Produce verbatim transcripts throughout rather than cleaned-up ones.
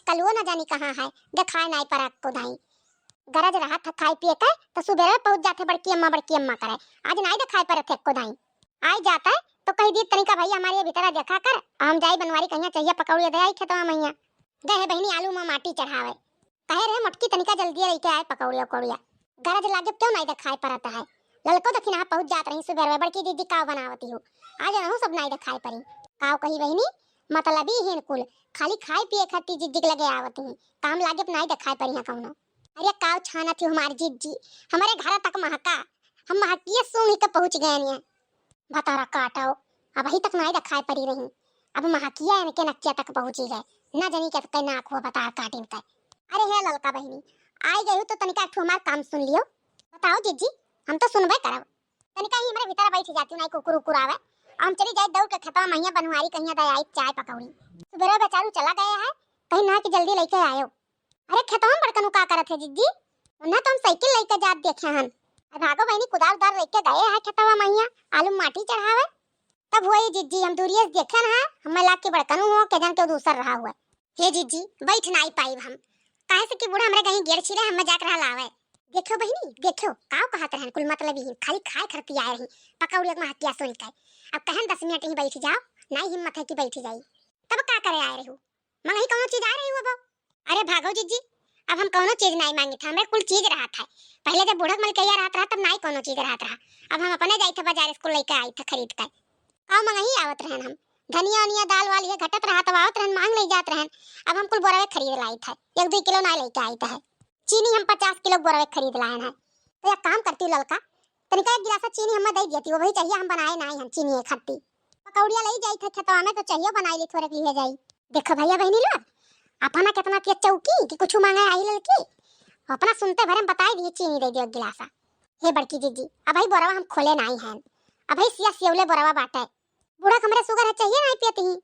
कलुओ न जानी कहाँ है, देखाए नाई परा एको दाई। गरज रहत है खाए पिए के, तो सुबेरे पहुँच जात है बड़की अम्मा, बड़की अम्मा करे। आज नाई देखाए परत है एको दाई। आइ जात है तो कहि दी, "तनिका भइया हमरे भीतरा देखा कर, हम जाई बनवारी कहिया चहिया पकौड़िया दे आई खेतवा मइया।" गए है बहिनी आलू मा माटी चढ़ावे। कहे रहे मोटकी तनिका जल्दी लइके आए पकौड़िया उकौड़िया। गरज लागे क्यों नाई देखाए परत है। ललको दखिनहा पहुँच जात रही सुबेर में, "बड़की जिज्जी काव बनावती हो, आज रहूँ सब नाई देखाए परी।" काव कही बहिनी, मतलबी हीन कुल, खाली खाए पिए खातिर जिज्जी के लगे आवत ही, काम लागे नाई देखाए परी है कौनो। अरे काव छानत ही हमार जिज्जी, हमरे घर तक महका, हम महकिए सूंघ के पहुँच गए हैं। भतारा काटो, अबही तक नाई देखाए परी रही, अब महकिया इनके नकिया तक पहुँची गए, ना जानी के कई नाक हुआ भतार काटिन के। अरे हे ललका बहिनी, आइ गई हो तो तनिका एक ठो हमार काम सुन लियो। बताओ जिज्जी, हम तो सुनबे करब। तनिका ही हमरे भीतर बैठ जाती, नाई कुकुर उकुर आवे, हम चली जाए दौड़ के खेतवा मइया बनवारी कहिया दे आई चाय पकौड़ी। सुबेरे बेचारू चला गया है, कहीं ना कि जल्दी लइके आयो। अरे खेतवा में बड़कनू का करत है जिज्जी? उन्हें तो हम साइकिल लइके जात देखे हन। अरे भागो बहिनी, कुदार उदार लइके गए है खेतवा मइया, आलू माटी चढ़ावे। तब हुआ ये जिज्जी, हम दूरिये से देखे ना, हमें लाग के बड़कनू हो, के जान के दूसर रहा हुआ। हे जिज्जी, बैठ नाई पाइब हम, काहे से कि बूढ़ा हमरे कहीं गेड़ छिले, हमें जाके रहा लावे। देखो बहिनी, देखो, काव कहत रहन कुल मतलबी ही, खाली खाए खरती आए रही, पकौड़ी एक महकिया सुन के। अब कहन दस मिनट ही बैठ जाओ, नाई हिम्मत है कि बैठ जाई। तब का करे आए रहू? मंगही कौनो चीज आए रही हो बो? अरे भागो जिज्जी, अब हम कौनो चीज नाई मांगी था, हमरे कुल चीज रहा था। पहले जब बूढ़क मलकैया रहत रहा तब नाई कौनो चीज रहत रहा। अब हम अपने जाई थे बाजार, स्कूल लइके आई थे खरीद के। काव मंगही आवत रहन हम, धनिया उनिया दाल वाल ये घटत रहा तब आवत रहन मांग ले जात रहन। अब हम कुल बोरवे खरीद लाई थे, एक दो किलो नाई लइके आई थे। चीनी हम पचास किलो बोरवे खरीद लायन है। तो एक काम करती हूँ ललका, तनिका एक गिलासा चीनी हमें दे देती, वो भी चाहिए हम बनाए नाई हम चीनी एक खत्ती। पकौड़िया ले जाई थे खेतवा में तो चाहिए बनाई ली थोड़े लिए जाई। देखो भइया बहिनी लोग, अपना कितना तेज चौकी कि कुछ मांगे आई ललकी, अपना सुनते भरे में बताई दिए चीनी दे दियो एक गिलासा। हे बड़की जिज्जी, अबही बोरवा हम खोले नाई हैं, अबही सिया सियौले बोरवा बाटे। बूढ़ा हमरे सुगर है चाहिए नाई पियत ही,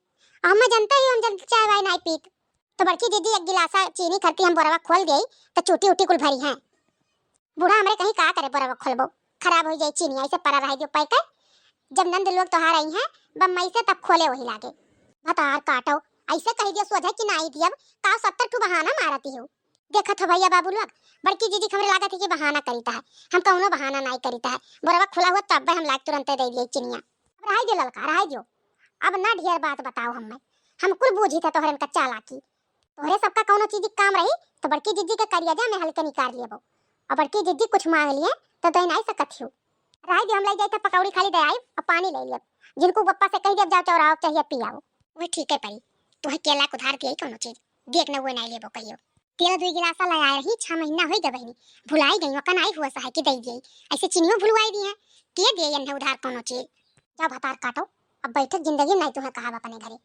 और हमें जनते ही हम जल्दी चाय वाय नाई पीत। तो बड़की जिज्जी एक गिलासा चीनी खरती हम बोरवा खोल देई तो चूटी उटी कुल भरी हैं। बूढ़ा हमरे कहीं का करे बोरवा खोलबो, खराब हो जाई चीनी, ऐसे परा रह दियो पैके। जब नंद लोग तोहार आई हैं बम्बई से तब खोले वही लागे। भतार काटो, ऐसे कह दियो सोझे कि नाई दियब, का सत्तर ठू बहाना मारती हो। देखत हो भइया बाबू लोग, बड़की जिज्जी के हमरे लागत है कि बहाना करीता है, हम कौनो बहाना नाई करीता है। बोरवा खुला हुआ तब हम लाग तुरंते दे दिए चिनिया। अब रहाई दियो ललका, रहाई दियो, अब ना ढेर बात बताओ हमें, हम कुल बूझी थे तोहरन का चालाकी। तोहरे सबका कौनो चीज काम रही तो बड़की जिज्जी के करियाजा में हल्के निकाल लेबो, और बड़की जिज्जी कुछ मांग लिए तो दे नाई सकत हो। रहाई दियो, हम ले जाई थे पकौड़ी खाली दे आई और पानी ले लियब। झिनकू बप्पा से कह दियब जाओ चौराहो चाहिए पियाओ। वही ठीक है परी, तुहे केला कुधार दिए कौनो चीज, देख न हुए नाई लेबो कहियो। तेल दुई गिलासा ले आए रही, छह महीना होई गए बहिनी, भुलाई गई, ओका नाई हुआ सहाय कि दे दिए, ऐसे चिनियो भुलवाई दी है, के दिए इन्हें उधार कौनो चीज। जाओ भतार काटो, अब बैठक जिंदगी में नाई तुहे कहाब अपने घरे।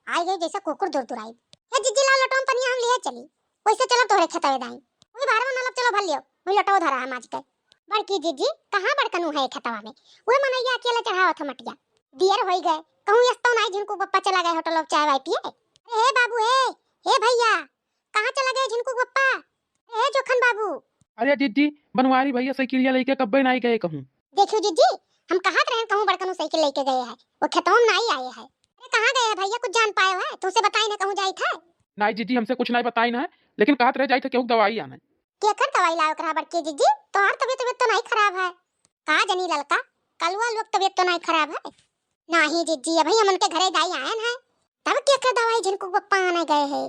आई गई जैसे कुकुर दूर दूर आई। हे जिज्जी लाओ लोटवा में पनिया हम लिए चली, वैसे चलो तोहरे खेतवे दाई। वही बाहर में नलब चलो भर लियो, वही लोटवा धरा है माज के। बड़की जिज्जी कहाँ बड़कनू है खेतवा में, वह मनैया अकेले चढ़ावत है मटिया। दियर होई गए, कहूँ यस्तो नाई झिनकू बप्पा चला गए होटल चाय वाय पिए। अरे हे बाबू हे, हे भइया, कहाँ चला गए झिनकू बप्पा? अरे हे जोखन बाबू। अरे जिज्जी, बनवारी भइया साइकिलिया लइके कब्बे नाई गए कहूँ। देखियो जिज्जी, हम कहत रहन कहूँ बड़कनू साइकिल लइके गए है, वो खेतवा में नाई आए है। अरे कहाँ गए है भइया, कुछ जान पाए है? तुमसे बताई ना कहूँ जाई थे। नाई जिज्जी, हमसे कुछ नाई बताई ना है, लेकिन कहत रहे जाई थे केहू दवाई आने। केकर दवाई लावे के रहा बड़की जिज्जी? तोहार तबीयत, तबीयत तो नाई खराब है। का जनी ललका, कलुआ लोग तबीयत तो नाई खराब है। नाही जिज्जी, अबही हमन के घरे दाई आयन है, तब केकर दवाई झिनकू बप्पा आने गए है,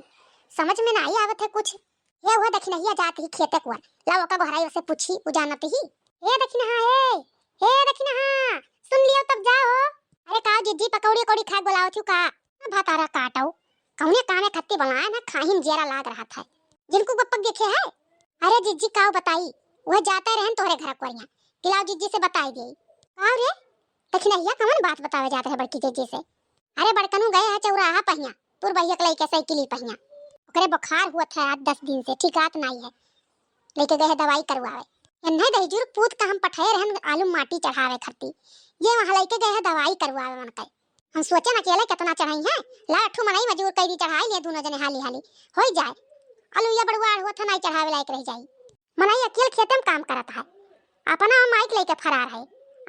समझ में नाई आवत है कुछ। हे वह दखिनहिया जात ही खेते कुआ, लाओ ओका गोहराई से पूछी, उ जानत ही। हे दखिनहा, हे, हे दखिनहा, सुन लियो तब जाओ। अरे का जिज्जी, पकौड़ी कौड़ी खाए बोलाओ थी का? भतारा काटो, कौने कामे खत्ती बोलाए ना, खाहिन जेरा लाग रहा था। झिनकू बप्पा देखे है? अरे जिज्जी काव बताई, वह जाते रहन तोहरे घर कोरिया, कि लाओ जिज्जी से बताई दे। काव रे, दखिनहिया कौन बात बतावे जात रहे बड़की जिज्जी से? अरे बड़कनू गए है चौराहा पहिया, तोर भैया के लइके साइकिली पहिया। ओकरे बुखार हुआ था आज दस दिन से, ठीक आत नाई है। लइके गए है दवाई करवावे। एन्हे दहिजुर पूत का हम पठाए रहन आलू माटी चढ़ावे खरती। ये वहाँ लइके गए है दवाई करवावे मन के। हम सोचे न अकेले कितना चढ़ाई है। ला अठू मनई मजूर कई दी चढ़ाई ले दोनों जने हाली हाली। होई जाए। आलू या बड़ुआ हुआ था नाई चढ़ावे लायक रह जाई। मनई अकेल खेते में काम करत है, अपना माइक लेके फरार है।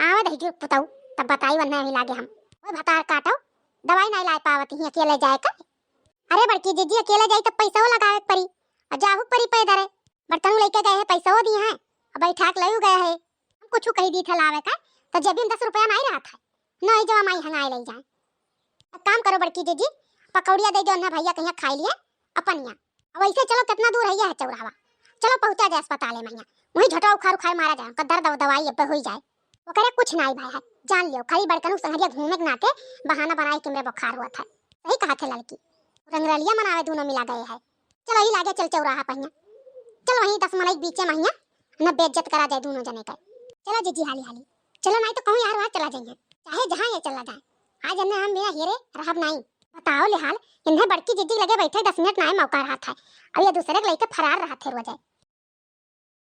आवे दही जुग पुतऊ, तब बताई वन्ना ही लागे हम। ओए भतार काटो, दवाई नहीं लाए पावत ही अकेले जाए का। अरे बड़की जिज्जी, अकेले जाई तब पैसो लगावे के परी, अउर जाहू के परी पैदरे। बर्तनू लइके गए हैं, पैसो दिए हैं, अउर बैठा के लइउ गए हैं। हम कुछ कही दी थे लावे का, तो जेबी में दस रुपया नाहीं रहत है, नहीं जवा माई हंगाए लइ जाए। एक काम करो बड़की जिज्जी, पकौड़िया दे दो ना भैया, कहिया खाई लिए अपन यहाँ। अब ऐसे चलो, कितना दूर है यह चौराहा, चलो पहुँचा जाए अस्पताल में यहाँ, वहीं झटवा उखार उखार मारा जाए, उनका दर्द और दवाई अब हो जाए। ओकरे कुछ नाहीं भाई है, जान लियो, खाली बड़कनू संगरिया घूमे के नाते बहाना बनाए कि हमरे बुखार हुआ था। सही कहा थे लड़की, रंगरलिया मनावे दोनों मिला गए है। चलो ही लागे चल चौराहा पहिया, चलो वहीं दस मनई के बीचे महिया न बेइज्जत करा जाए दोनों जने का। चलो जिज्जी हाली हाली, चलो नाहीं तो कहूँ यार वहाँ चला जाइए, चाहे जहाँ ये चला जाए, आज इन्हें हम बिना हेरे रहब नाहीं। बताओ ले हाल, इन्हें बड़की जिज्जी लगे बैठे दस मिनट नाहीं मौका रहत है, अब ये दूसरे के लइके फरार रहत है रोज है।